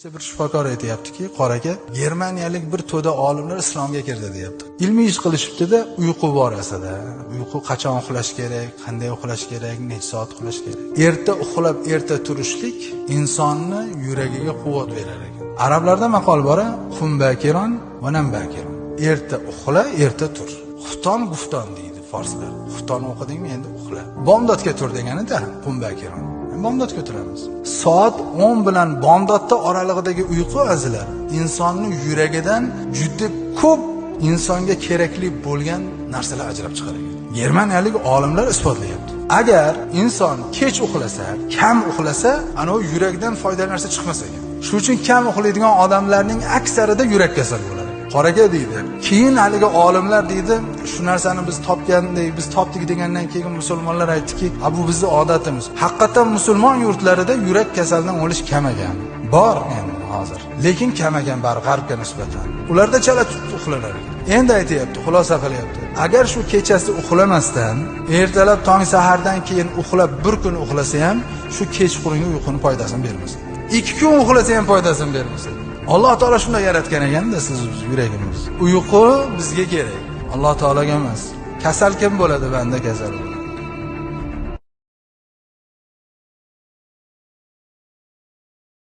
Bir shifokor aytyaptiki, qora aka, germaniyalik bir to'da olimlar islomga kirdi deyapti. Ilmiy ish qilishibdi-da uyqu borasida. Uyqu qachon uxlash kerak, qanday uxlash kerak, necha soat uxlash kerak. Erta uxlab erta turishlik insonni yuragiga quvvat berar ekan. Arablarda maqol bor, qum bakiron va nam bakiron. Erta uxla, erta tur. Xufton gufton deydi forslar. Xufton o'qidingmi, endi uxla. Bomdodga tur deganida qum bakiron. Bomdodga turamiz. Soat 10 bilan bomdodda oralig'idagi uyqu azizlar insonning yuragidan juda ko'p insonga kerakli bo'lgan narsalar ajrab chiqar ekan. Germaniyalik olimlar isbotlayapti. Agar inson kech uxlasa, kam uxlasa, ana u yurakdan foydali narsa chiqmas ekan. Shuning uchun kam uxlaydigan odamlarning aksarida yurak kasali bo'ladi. Qoraga deydi. Keyin haligi olimlar deydi, shu narsani biz topgandik, biz topdik degandan keyin musulmonlar aytdiki, "A bu bizning odatimiz." Haqiqatan musulmon yurtlarida yurak kasalidan o'lish kam ekan. Bor endi hozir, lekin kam ekan bari g'arbga nisbatan. Ularda chala uxlanar ekan. Endi aytayapti, xulosa qilyapti. Agar shu kechasi uxlamasdan, ertalab tong sahardan keyin uxlab bir kun uxlasa ham, shu kechqurungi uyquning foydasini bermas. 2 kun uxlasa ham foydasini bermas. Alloh taolo shunday yaratgan ekanda siz yuragimiz. Uyqu bizga kerak. Alloh taologa emas. Kasal kim bo'ladi? Banda kasal bo'ladi.